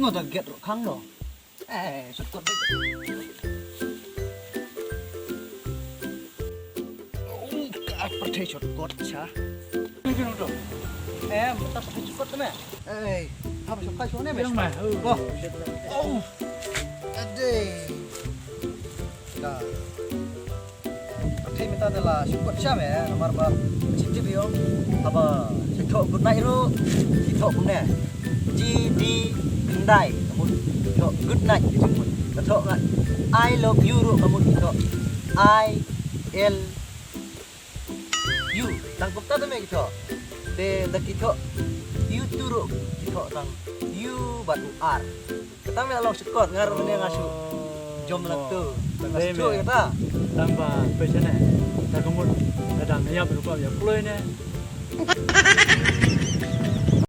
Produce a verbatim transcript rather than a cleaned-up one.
Nga da get rok khang no. Eh, shortcut deh. Oh, ka pyrthei shortcut sha. Eh, mata pyrthei shortcut ne. Eh, haba shortcut shone me. Yang mai. Oh. Oh. Ade. Ka. Pyrthei mynta te la shortcut sha me, namar ba jingtip ïa u. Haba shu thoh good night ruh, shu thoh kumne. G D khyndai, ka mut thoh good night, ka mut. Ka thoh nga I love you ruh, ka mut thoh I L U. Tang kumta te me ki thoh. Te da ki thoh U two ruh ki thoh tang U bad U R. Kata me la long shortcut, nga ruh mynne nga shu jom na tu. Nga shu kata. Tang ba pyrshah ne. Ta ka mut ka dang ïap ruh ba ïap kloi ne.